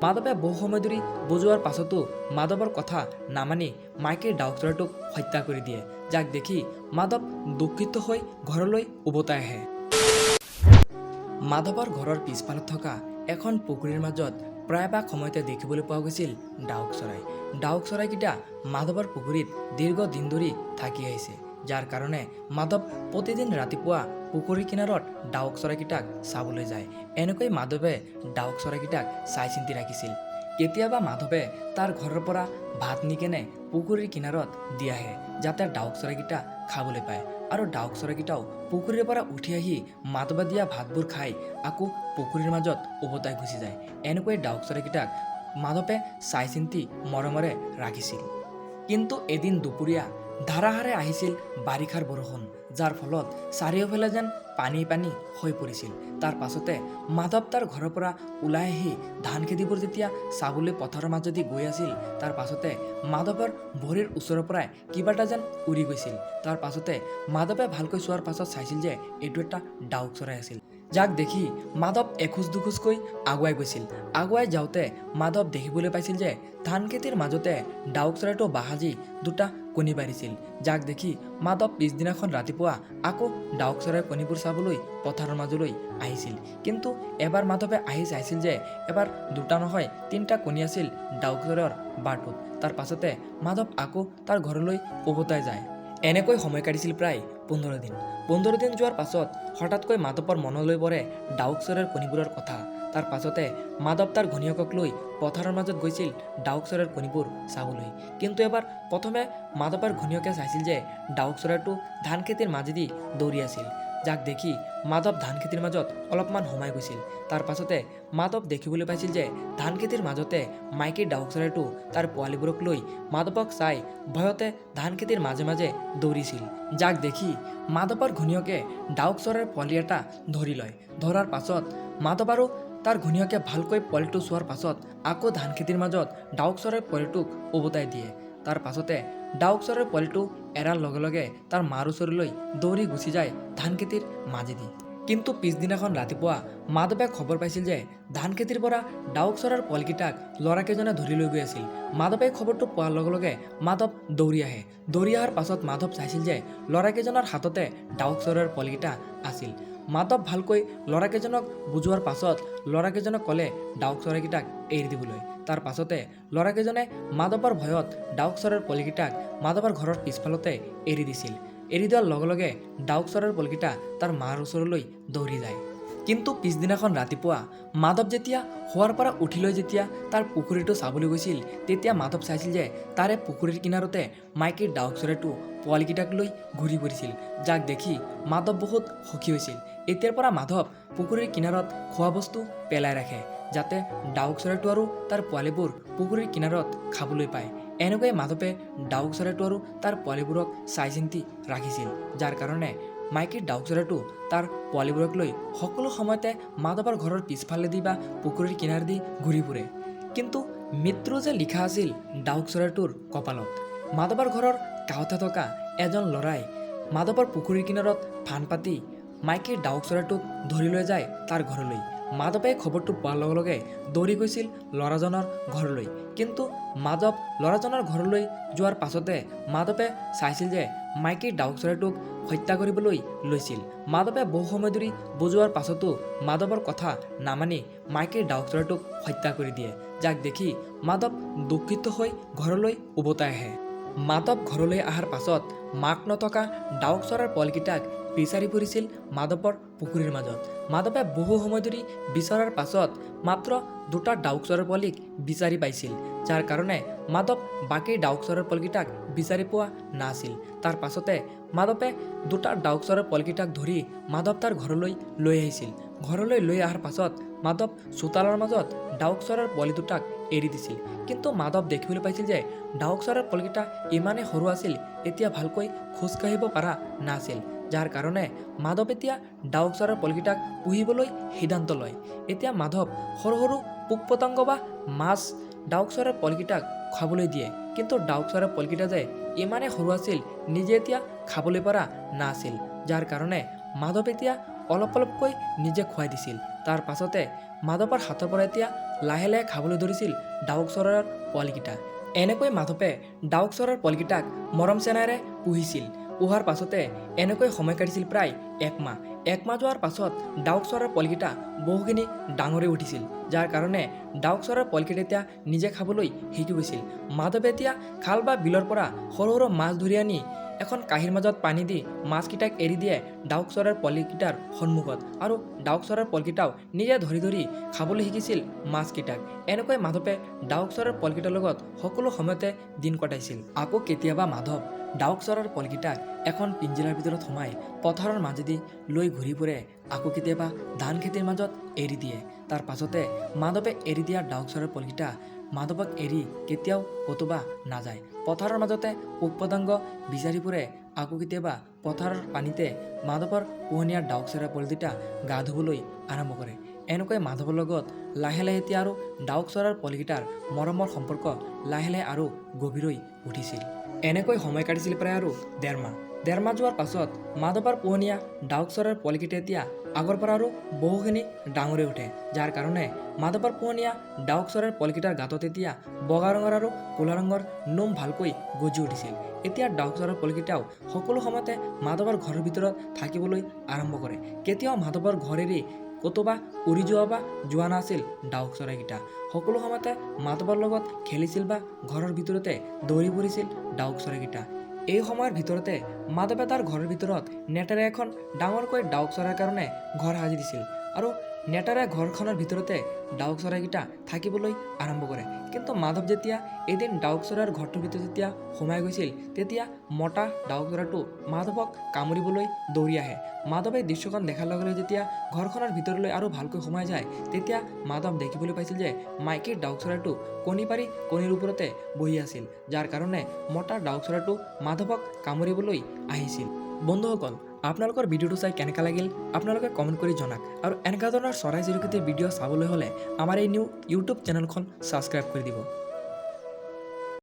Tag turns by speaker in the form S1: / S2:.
S1: মাধৱে বহু সময় ধৰি বুজোৱাৰ পাছতো মাধৱৰ কথা নামানি মাইকীৰ ডাউক চৰাইটোক হত্যা কৰি দিয়ে, যাক দেখি মাধৱ দুখিত হৈ ঘৰলৈ উভতাই আহে। মাধৱৰ ঘৰৰ পিছফালত থকা এখন পুখুৰীৰ মাজত প্ৰায়ভাগ সময়তে দেখিবলৈ পোৱা গৈছিল ডাউক চৰাই। ডাউক চৰাইকেইটা মাধৱৰ পুখুৰীত দীৰ্ঘদিন ধৰি থাকি আহিছে, যাৰ কাৰণে মাধৱ প্ৰতিদিন ৰাতিপুৱা পুখুৰীৰ কিনাৰত ডাউক চৰাইকেইটাক চাবলৈ যায়। এনেকৈ মাধৱে ডাউক চৰাইকেইটাক চাই চিন্তি ৰাখিছিল। কেতিয়াবা মাধৱে তাৰ ঘৰৰ পৰা ভাত নি কেনে পুখুৰীৰ কিনাৰত দি আহে, যাতে ডাউক চৰাইকেইটা খাবলৈ পায় আৰু ডাউক চৰাইকেইটাও পুখুৰীৰ পৰা উঠি আহি মাধৱে দিয়া ভাতবোৰ খাই আকৌ পুখুৰীৰ মাজত উভতাই গুচি যায়। এনেকৈ ডাউক চৰাইকেইটাক মাধৱে চাই চিন্তি মৰমেৰে ৰাখিছিল। কিন্তু এদিন দুপৰীয়া ধাৰাসাৰে আহিছিল বাৰিষাৰ বৰষুণ, যাৰ ফলত চাৰিওফালে যেন পানী পানী হৈ পৰিছিল। তাৰ পাছতে মাধৱ তাৰ ঘৰৰ পৰা ওলাই আহি ধান খেতিবোৰ যেতিয়া চাবলৈ পথাৰৰ মাজেদি গৈ আছিল, তাৰ পাছতে মাধৱৰ ভৰিৰ ওচৰৰ পৰাই কিবা এটা যেন উৰি গৈছিল। তাৰ পাছতে মাধৱে ভালকৈ চোৱাৰ পাছত চাইছিল যে এইটো এটা ডাউক চৰাই আছিল, যাক দেখি মাধৱ এখোজ দুখোজকৈ আগুৱাই গৈছিল। আগুৱাই যাওঁতে মাধৱ দেখিবলৈ পাইছিল যে ধান খেতিৰ মাজতে ডাউক চৰাইটো বাহ সাজি দুটা কণী পাৰিছিল, যাক দেখি মাধৱ পিছদিনাখন ৰাতিপুৱা আকৌ ডাউক চৰাইৰ কণীবোৰ চাবলৈ পথাৰৰ মাজলৈ আহিছিল। কিন্তু এবাৰ মাধৱে আহি চাইছিল যে এবাৰ দুটা নহয়, তিনিটা কণী আছিল ডাউক চৰাইৰ বাহটোত। তাৰ পাছতে মাধৱ আকৌ তাৰ ঘৰলৈ উভতাই যায়। এনেকৈ সময় কাটিছিল প্ৰায় 15 দিন। 15 দিন যোৱাৰ পাছত হঠাৎকৈ মাধৱৰ মনলৈ পৰে ডাউক চৰাইৰ কণীবোৰৰ কথা। তাৰ পাছতে মাধৱ তাৰ ঘৈণীয়েকক লৈ পথাৰৰ মাজত গৈছিল ডাউক চৰাইৰ কণীবোৰ চাবলৈ। কিন্তু এবাৰ প্ৰথমে মাধৱৰ ঘৈণীয়েকে চাইছিল যে ডাউক চৰাইটো ধান খেতিৰ মাজেদি দৌৰি আছিল, যাক দেখি মাধৱ ধান খেতিৰ মাজত অলপমান সোমাই গৈছিল। তাৰ পাছতে মাধৱ দেখিবলৈ পাইছিল যে ধান খেতিৰ মাজতে মাইকী ডাউক চৰাইটো তাৰ পোৱালিবোৰক লৈ মাধৱক চাই ভয়তে ধান খেতিৰ মাজে মাজে দৌৰিছিল, যাক দেখি মাধৱৰ ঘৈণীয়েকে ডাউক চৰাইৰ পোৱালি এটা ধৰি লয়। ধৰাৰ পাছত মাধৱ আৰু তাৰ ঘৈণীয়েকে ভালকৈ পোৱালিটো চোৱাৰ পাছত আকৌ ধান খেতিৰ মাজত ডাউক চৰাইৰ পোৱালিটোক উভতাই দিয়ে। তাৰ পাছতে ডাউক চৰাইৰ পোৱালিটো এৰাৰ লগে লগে তাৰ মাৰ ওচৰলৈ দৌৰি গুচি যায় ধান খেতিৰ মাজেদি। কিন্তু পিছদিনাখন ৰাতিপুৱা মাধৱে খবৰ পাইছিল যে ধান খেতিৰ পৰা ডাউক চৰাইৰ পোৱালিকেইটাক ল'ৰাকেইজনে ধৰি লৈ গৈ আছিল। মাধৱে খবৰটো পোৱাৰ লগে লগে মাধৱ দৌৰি আহে। দৌৰি অহাৰ পাছত মাধৱ চাইছিল যে ল'ৰাকেইজনৰ হাততে ডাউক চৰাইৰ পোৱালিকেইটা আছিল। মাধৱ ভালকৈ ল'ৰাকেইজনক বুজোৱাৰ পাছত ল'ৰাকেইজনক ক'লে ডাউক চৰাইকেইটাক এৰি দিবলৈ। তাৰ পাছতে ল'ৰাকেইজনে মাধৱৰ ভয়ত ডাউক চৰাইৰ পোৱালিকেইটাক মাধৱৰ ঘৰৰ পিছফালতে এৰি দিছিল। এৰি দিয়াৰ লগে লগে ডাউক চৰাইৰ পোৱালিকেইটা তাৰ মাৰ ওচৰলৈ দৌৰি যায়। কিন্তু পিছদিনাখন ৰাতিপুৱা মাধৱ যেতিয়া শোৱাৰ পৰা উঠি লৈ যেতিয়া তাৰ পুখুৰীটো চাবলৈ গৈছিল, তেতিয়া মাধৱ চাইছিল যে তাৰে পুখুৰীৰ কিনাৰতে মাইকীৰ ডাউক চৰাইটো পোৱালিকেইটাক লৈ ঘূৰি ফুৰিছিল, যাক দেখি মাধৱ বহুত সুখী হৈছিল। এতিয়াৰ পৰা মাধৱ পুখুৰীৰ কিনাৰত খোৱা বস্তু পেলাই ৰাখে, যাতে ডাউক চৰাইটো আৰু তাৰ পোৱালিবোৰ পুখুৰীৰ কিনাৰত খাবলৈ পায়। এনেকৈয়ে মাধৱে ডাউক চৰাইটো আৰু তাৰ পোৱালিবোৰক চাই চিন্তি ৰাখিছিল, যাৰ কাৰণে মাইকীৰ ডাউক চৰাইটো তাৰ পোৱালিবোৰক লৈ সকলো সময়তে মাধৱৰ ঘৰৰ পিছফালেদি বা পুখুৰীৰ কিনাৰেদি ঘূৰি ফুৰে। কিন্তু মৃত্যু যে লিখা আছিল ডাউক চৰাইটোৰ কপালত। মাধৱৰ ঘৰৰ কাষতে থকা এজন ল'ৰাই মাধৱৰ পুখুৰীৰ কিনাৰত ফান্দ পাতি মাইকীৰ ডাউক চৰাইটোক ধৰি লৈ যায় তাৰ ঘৰলৈ। মাধৱে খবৰটো পোৱাৰ লগে লগে দৌৰি গৈছিল ল'ৰাজনৰ ঘৰলৈ। কিন্তু মাধৱ ল'ৰাজনৰ ঘৰলৈ যোৱাৰ পাছতে মাধৱে চাইছিল যে মাইকীৰ ডাউক চৰাইটোক হত্যা কৰিবলৈ লৈছিল। মাধৱে বহু সময় ধৰি বুজোৱাৰ পাছতো মাধৱৰ কথা নামানি মাইকীৰ ডাউক চৰাইটোক হত্যা কৰি দিয়ে, যাক দেখি মাধৱ দুখিত হৈ ঘৰলৈ উভতাই আহে। মাধৱ ঘৰলৈ অহাৰ পাছত মাক নথকা ডাউক চৰাইৰ পোৱালিকেইটাক বিচাৰি ফুৰিছিল মাধৱৰ পুখুৰীৰ মাজত। মাধৱে বহু সময় ধৰি বিচৰাৰ পাছত মাত্ৰ দুটা ডাউক চৰাইৰ পোৱালিক বিচাৰি পাইছিল, যাৰ কাৰণে মাধৱ বাকী ডাউক চৰাইৰ পোৱালিকেইটাক বিচাৰি পোৱা নাছিল। তাৰ পাছতে মাধৱে দুটা ডাউক চৰাইৰ পোৱালিকেইটাক ধৰি মাধৱ তাৰ ঘৰলৈ লৈ আহিছিল। ঘৰলৈ লৈ অহাৰ পাছত মাধৱ চোতালৰ মাজত ডাউক চৰাইৰ পোৱালি দুটাক এৰি দিছিল। কিন্তু মাধৱ দেখিবলৈ পাইছিল যে ডাউক চৰাইৰ পোৱালিকেইটা ইমানেই সৰু আছিল, এতিয়া ভালকৈ খোজকাঢ়িব পৰা নাছিল, যাৰ কাৰণে মাধৱ এতিয়া ডাউক চৰাইৰ পোৱালিকেইটাক পুহিবলৈ সিদ্ধান্ত লয়। এতিয়া মাধৱ সৰু সৰু পোক পতংগ বা মাছ ডাউক চৰাইৰ পোৱালিকেইটাক খাবলৈ দিয়ে। কিন্তু ডাউক চৰাইৰ পোৱালিকেইটা যে ইমানেই সৰু আছিল, নিজে এতিয়া খাবলৈ পৰা নাছিল, যাৰ কাৰণে মাধৱ এতিয়া অলপ অলপকৈ নিজে খুৱাই দিছিল। তাৰ পাছতে মাধৱৰ হাতৰ পৰা এতিয়া লাহে লাহে খাবলৈ ধৰিছিল ডাউক চৰাইৰ পোৱালিকেইটা। এনেকৈ মাধৱে ডাউক চৰাইৰ পোৱালিকেইটাক মৰম চেনেহেৰে পুহিছিল। পোহাৰ পাছতে এনেকৈ সময় কাটিছিল প্ৰায় এক মাহ। এক মাহ যোৱাৰ পাছত ডাউক চৰাইৰ পোৱালিকেইটা বহুখিনি ডাঙৰ হৈ উঠিছিল, যাৰ কাৰণে ডাউক চৰাইৰ পোৱালিকেইটা এতিয়া নিজে খাবলৈ শিকি গৈছিল। মাধৱে এতিয়া খাল বা বিলৰ পৰা সৰু সৰু মাছ ধৰি আনি এখন কাঁহীৰ মাজত পানী দি মাছকেইটাক এৰি দিয়ে ডাউক চৰাইৰ পোৱালিকেইটাৰ সন্মুখত, আৰু ডাউক চৰাইৰ পোৱালিকেইটাও নিজে ধৰি ধৰি খাবলৈ শিকিছিল মাছকেইটাক। এনেকৈ মাধৱে ডাউক চৰাইৰ পোৱালিকেইটাৰ লগত সকলো সময়তে দিন কটাইছিল। আকৌ কেতিয়াবা মাধৱ ডাউক চৰাইৰ পোৱালিকেইটাক এখন পিঞ্জিৰাৰ ভিতৰত সোমাই পথাৰৰ মাজেদি লৈ ঘূৰি ফুৰে, আকৌ কেতিয়াবা ধান খেতিৰ মাজত এৰি দিয়ে। তাৰ পাছতে মাধৱে এৰি দিয়া ডাউক চৰাইৰ পোৱালিকেইটা মাধৱক এৰি কেতিয়াও ক'তোবা নাযায়। পথাৰৰ মাজতে পোক পতংগ বিচাৰি ফুৰে, আকৌ কেতিয়াবা পথাৰৰ পানীতে মাধৱৰ পোহনীয়া ডাউক চৰাইৰ পোৱালিকেইটা গা ধুবলৈ আৰম্ভ কৰে। এনেকৈ মাধৱৰ লগত লাহে লাহে এতিয়া আৰু ডাউক চৰাইৰ পোৱালিকেইটাৰ মৰমৰ সম্পৰ্ক লাহে লাহে আৰু গভীৰ হৈ উঠিছিল। এনেকৈ সময় কাটিছিল প্ৰায় আৰু ডেৰ মাহ। ডেৰ মাহ যোৱাৰ পাছত মাধৱৰ পোহনীয়া ডাউক চৰাইৰ পোৱালিকেইটা এতিয়া আগৰ পৰা আৰু বহুখিনি ডাঙৰ হৈ উঠে, যাৰ কাৰণে মাধৱৰ পোহনীয়া ডাউক চৰাইৰ পোৱালিকেইটাৰ গাঁতত এতিয়া বগা ৰঙৰ আৰু ক'লা ৰঙৰ নোম ভালকৈ গজি উঠিছিল। এতিয়া ডাউক চৰাইৰ পোৱালিকেইটাও সকলো সময়তে মাধৱৰ ঘৰৰ ভিতৰত থাকিবলৈ আৰম্ভ কৰে। কেতিয়াও মাধৱৰ ঘৰ এৰি ক'তোবা উৰি যোৱা বা যোৱা নাছিল ডাউক চৰাইকেইটা। সকলো সময়তে মাধৱৰ লগত খেলিছিল বা ঘৰৰ ভিতৰতে দৌৰি ফুৰিছিল ডাউক চৰাইকেইটা। এই সময়ৰ ভিতৰতে মাধৱে তাৰ ঘৰৰ ভিতৰত নেটেৰে এখন ডাঙৰকৈ ডাউক চৰাইৰ কাৰণে ঘৰ সাজি দিছিল, আৰু নেটেৰে ঘৰখনৰ ভিতৰতে ডাউক চৰাইকেইটা থাকিবলৈ আৰম্ভ কৰে। কিন্তু মাধৱ যেতিয়া এদিন ডাউক চৰাইৰ ঘৰটোৰ ভিতৰত যেতিয়া সোমাই গৈছিল, তেতিয়া মতা ডাউক চৰাইটো মাধৱক কামুৰিবলৈ দৌৰি আহে। মাধৱে দৃশ্যখন দেখাৰ লগে লগে যেতিয়া ঘৰখনৰ ভিতৰলৈ আৰু ভালকৈ সোমাই যায়, তেতিয়া মাধৱ দেখিবলৈ পাইছিল যে মাইকীৰ ডাউক চৰাইটো কণী পাৰি কণীৰ ওপৰতে বহি আছিল, যাৰ কাৰণে মতা ডাউক চৰাইটো মাধৱক কামুৰিবলৈ আহিছিল। বন্ধুসকল, আপোনালোকৰ ভিডিঅ'টো চাই কেনেকুৱা লাগিল আপোনালোকে কমেণ্ট কৰি জনাওক, আৰু এনেকুৱা ধৰণৰ চৰাই চিৰিকটিৰ ভিডিঅ' চাবলৈ হ'লে আমাৰ এই নিউ ইউটিউব চেনেলখন ছাবস্ক্ৰাইব কৰি দিব।